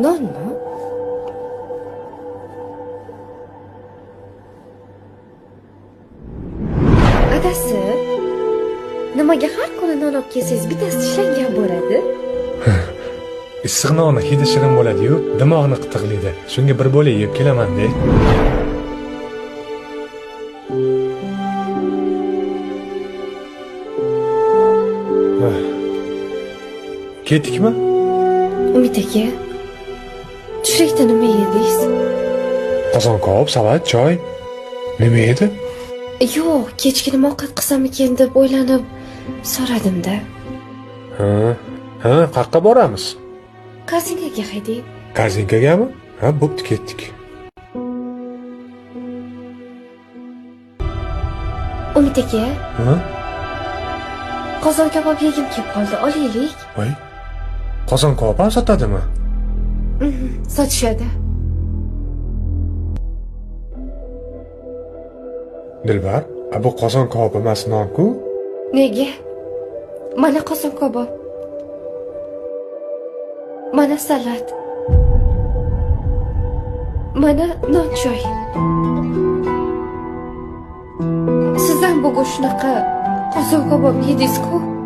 Nonmi? Adasi, nimaga har kuni non olib kelsangiz bittasi tishlangan bo'ladi? Issiq nonni hidi shirin bo'ladi-yu, dimog'ni qitiqlaydi. Shunga bir bo'lak yeb kelaman-da. Ketdikmi? Umid aka, tushlikda nima yedingiz? Qozon kabob, salat, choy. Nima edi? Yo'q, kechki nima ovqat qilsamikin deb o'ylanib so'radim-da. Ha, ha, qayerqa boramiz? Korzinkaga haydang. Korzinkagami? Ha, bo'pti, ketdik. Umid aka, Ha? Qozon kabob yegim kelib qoldi. Olaylik. Voy. Qozon kabob ham sotadimi? Sotishadi. Dilbar, a bu qozon kabob emas, non-ku. Nega? Mana qozon kabob. Mana salat. Mana non choy. Sizdan bugun shunaqa qozon kabob yedingiz-ku.